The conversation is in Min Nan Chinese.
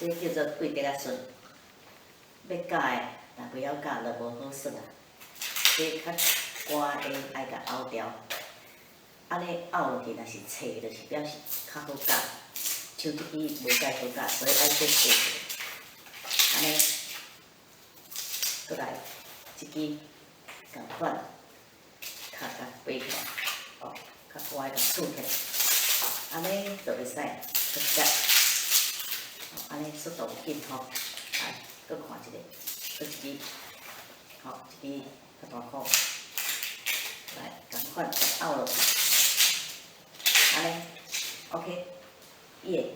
這叫做桂竹仔筍。欲絞的，若袂曉絞就無好耍啊。這較乾的愛共拗掉，按呢拗落去，若是脆，就是表示較好絞。像這支無介好絞，所以愛閣過一下。按呢，閣來這支仝款，較共掰起來，哦，較乾的共儲起來，按呢就會使閣接。按呢速度緊吼，來，閣看一下，閣一支，吼，這支較大箍，來，仝款共拗落去，按呢，OK，伊會